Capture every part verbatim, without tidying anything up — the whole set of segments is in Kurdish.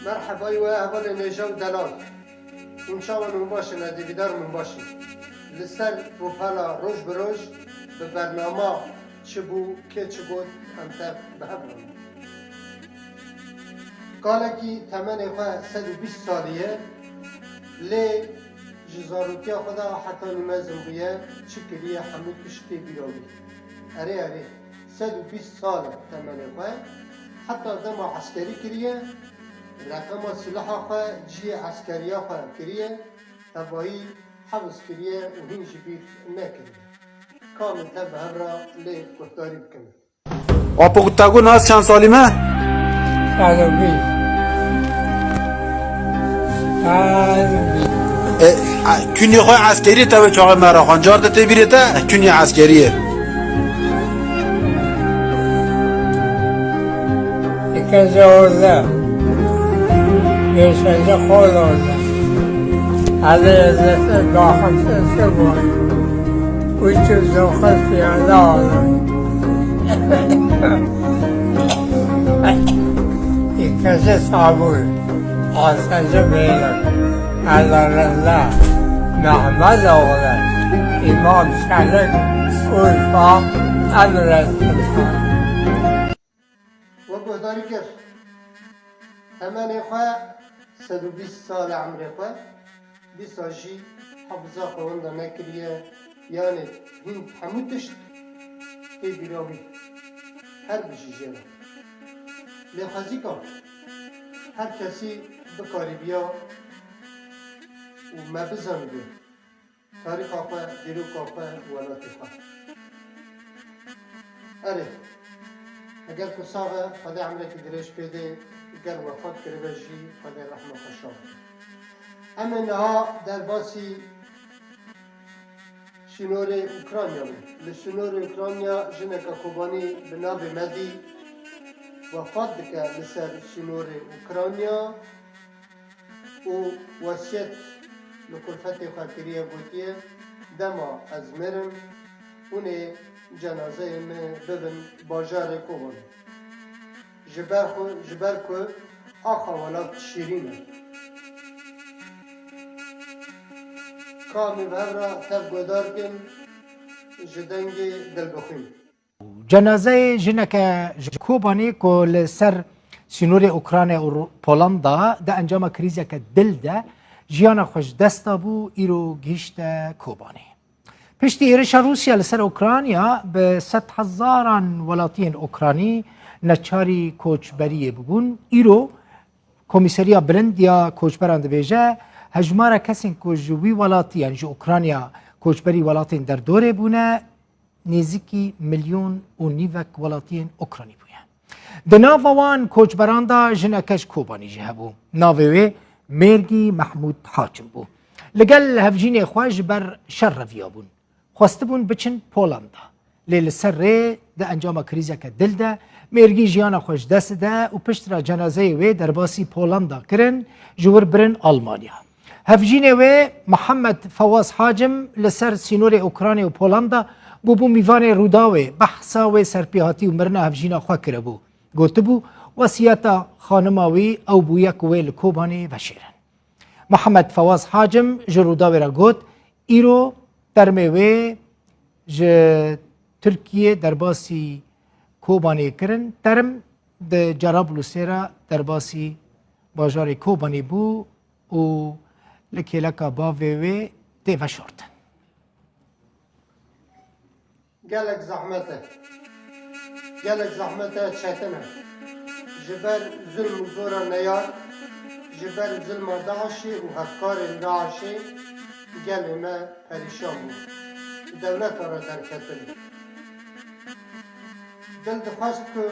Merhebay we hevalên hêja û delal. Hûn çawan hûn baş in, ez ê vîdar hûn baş in. Li ser rûpela roj bi roj bi bernama çi bû, kê çi got, em tev bi hev re ne. Kalekî temenê xwe sed û bîst salî ye, lê ji zarotiya xwe de heta nî mezin bûye, çi kiriye, hemû tişt tê bîra wî. Erê, erê, sed û bîst sal e temenê xwe, heta dema eskerî kiriye, reqema silaha xwe, cihê eskeriya xwe kiriye, tevahî hefz kiriye û hîn ji bîr nekiriye. Ka min tev bi hev re lê guhdarî bikin. Apo, te got niha çend salî me? Sed û bîst. Sed û bîst. E, a, künye xwe eskerî te wê çaxê me re xwe. Car de tê bîrê te, künye eskerî ye. Îkence orda. Beşence xol orda. Hadi ezete daxil sesi boy. Uçuz dokuz piyade alay. Îkence Sabûr. Asence Beyler. Ellerinde Mehmet oğlu. İmam Selim Urfa Emre Sultan. We guhdarî kir. Temenê xwe sed û bîst sal e emrê xwe, dîsa jî hefiza xwe wenda nekiriye, yanê hîn hemû tişt tê bîra wî. Her bijî jê re. Lê xwezîka her kesî bikarîbiya û me bizanibiya. Tarîxa xwe, dîroka xwe, welatê xwe. Erê, eger ku sax e, Xwedê emrekî dirêj pê dê, ger wefat kiribe jî, Xwedê rehma xwe şa bike. Em ê niha derbasî sînorê Ukrayna bin. Li sînorê Ukrayna jineke Kobanî bi navê Medî wefat dike li ser sînorê Ukrayna. û wesiyet li kulfetê xwe kiriye, gotiye, dema ez mirim, hûn ê cenazeyê min bibin bajarê Kobanê. Ji ber xwe, ji ber ku axa welat şîrîn e. Ka em ê bi hev re tev guhdar kin, ji dengê dilbixwîn. Cenazeyê jineke ji Kobanê ku li ser sînorê Ukrayna û Ru-, Polanda di encama krîzeke dil de jiyana xwe ji dest dabû, îro gihîşte Kobanê. Piştî êrişa Rûsya li ser Ukrayna bi sedhezaran welatiyên Ukranî neçarî koçberiyê bûbûn. Îro Komîseriya Bilind ya Koçberan dibêje, hejmara kesên ku ji wî welatî yan ji Ukrayna koçberî welatên derdorê bûne, nêzîkî milyon û nîvek welatiyên Ukranî bûye. Di nava wan koçberan de jineke ji Kobanî jî hebû. Navê wê Mêrgî Mehmûd Hacim bû. Li gel hevjînê xwe ji ber şer reviyabûn. Xwestibûn biçin Polanda. Lê li ser rê di encama krîzeke dil de Mêrgî jiyana xwe ji dest dide û piştre cenazeyê wê derbasî Polanda kirin, ji wir birin Almanya. Hevjînê wê Mihemed Fewaz Hacim li ser sînorê Ukrayna û Polanda bûbû mîvanê Rûdawê, behsa wê serpêhatî û mirina hevjîna xwe kiribû. Gotibû, wesiyeta xanima wî ew bûye ku wê li Kobanê veşêrin. Mihemed Fewaz Hacim ji Rûdawê re got, îro termê wê ji Tirkiyê derbasî Kobanê kirin, term di Cerablusê re derbasî bajarê Kobanê bû û li kêleka bavê wê tê veşartin. Gelek zehmet e. Gelek zehmet e, çetin e. Ji ber zulm û zora neyar, ji ber zilma DAIŞê û hevkarên DAIŞê gelê me perîşan bû. Dewleta re derketin. Dil dixwest ku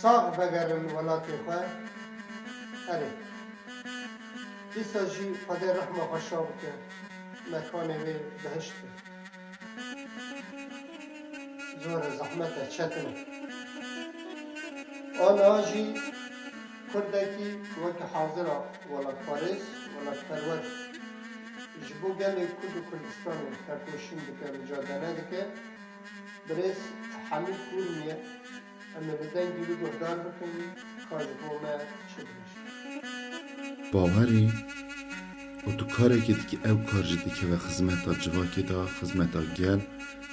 sax vegerin welatê xwe. Erê. Dîsa jî Xwedê rehma xwe şa bike, mekanê wê bihişt be. Zor e, zehmet e, çetin e. Aniha jî Kurdekî weke hazir a welatparêz, welatperwer ji bo gelê Kurd û Kurdistanê tekoşîn dike, micadele dike. Birêz Hemîd Urmiye, em ê li dengê wî guhdar bikin, ka ji bo me çi dibêje. bawerî û tu karekê dikî, ew kar jî dikeve xizmeta civakê de, xizmeta gel,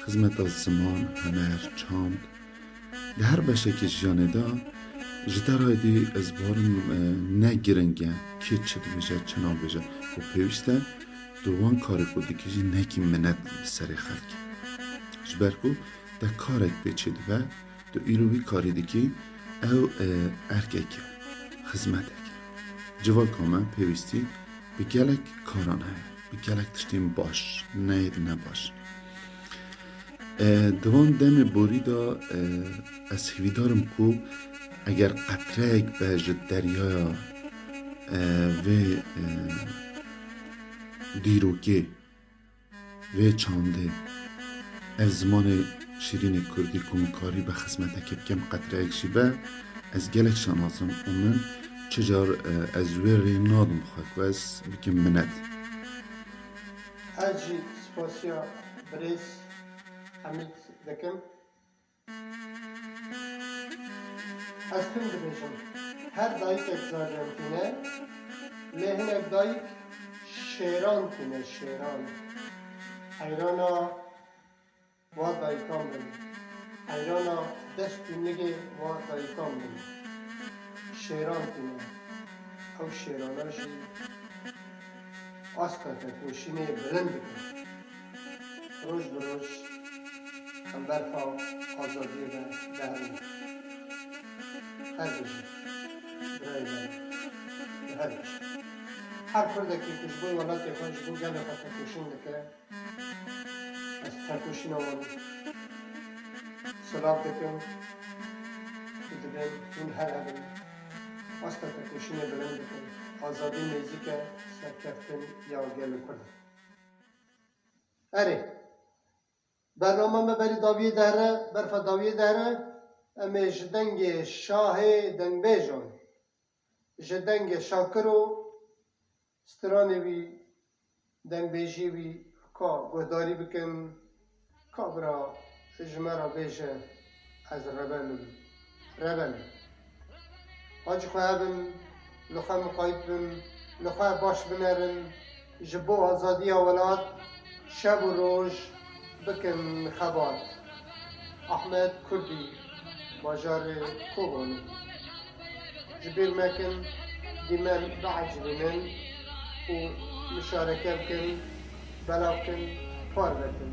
xizmeta ziman, huner, çand. Di her beşekê jiyanê de ji te re dî ez barim, e, ne giring e kê çi dibêje, çi nabêje û pêwîst e tu wan karê ku dikî jî nekî minet li serê xelkê. Ji ber ku te karek pê çê dibe, tu îro wî karî dikî, ew, e, erkek e, xizmetek e. Civaka me pêwîstî bi gelek karan heye, bi gelek tiştên baş, neyê di ne baş. E, di van demê borî de, e, ez hîvîdar im ku eger qetreyek be ji deryaya, e, vê, e, dîrokê, vê çandê, ev zimanê şîrînê kurdî ku min karî be xizmetekê bikim, qetreyek jî be, ez gelek şanaz im û min çi car, e, ez wê rê nadim xwe ku ez bikim minet. Ez jî spasiya birêz Hemîd dikim. Ez tim dibêjim, her dayikek zaviyan tîne, lê hinek dayik şêran tîne, şêran. Heyrana wa dayikan bin. Heyrana dest û nigê wa dayikan bin. Şêran tîne. Ew şêrana jî asta tekoşînê bilind dikin. Roj bi roj em berfa azadiyê ve derin. Her bijî. Birayê me. Her bijî. Her kurdekî ku ji bo welatê xwe, ji bo gelê xwe tekoşîn dike, ez tekoşîna wan silav dikim û dibêm hûn her hebin. Asta tekoşînê bilind bikin. Azadî nêzîk e, serkeftin ya gelê Kurd e. Erê, bernama me berî dawiyê dihre, berfa dawiyê dihre, em ê ji dengê şahê dengbêjan, ji dengê Şakiro, stranê wî, dengbêjiyê wî ka guhdarî bikin, ka bira ji me re bêje, ez rebel im, rebel im. Hacî xwe hebin, li xwe miqayît bin, li xwe baş binerin, ji bo azadiya welat şev û roj bikin xebat. Ahmet Kurdî, bajarê Kobanê. Ji bîr mekin, dîmen biecibînin û muşareke bikin, belav kin, parve kin.